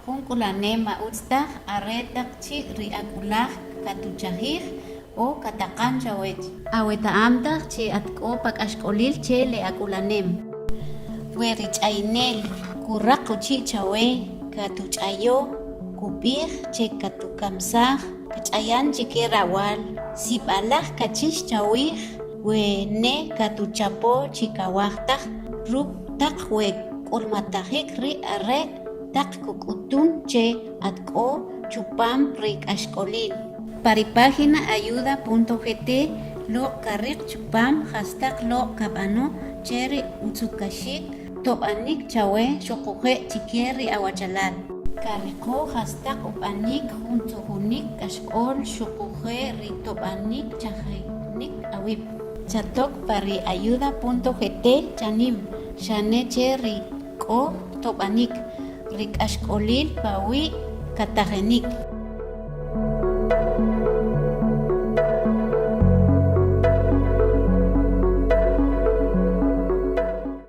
Jun k'ulanem ma utz taj are taq chi' ri ak'ulaj katuchajij o kataqan chawech. Aweta'am taj che at k'o pa k'axk'olil che le ak'ulanem. We ri ch'aynel kuraq uchi' chawe katuch'ayo, kub'ij che katukamsaj, kch'ayan chike rawal, sib'alaj kachix chawij we ne katuchapo chi kawaj taj, ruk' taq we k'ulmatajik ri' are taq kuk'utun che at k'o chupam ri k'axk'olil. Pa ri página ayuda.gt loq' kariq chupam jastaq loq' kab'ano che ri utzukaxik tob'anik chawe xuquje' chike ri awachalal. Kariqo jastaq ub'anik jun tzujunik k'axk'ol xuquje' ri tob'anik chajinik awib'. Chatok pa ri ayuda.gt chanim, xane che ri k'o tob'anik, ri k'axk'olil pawi' katajinik.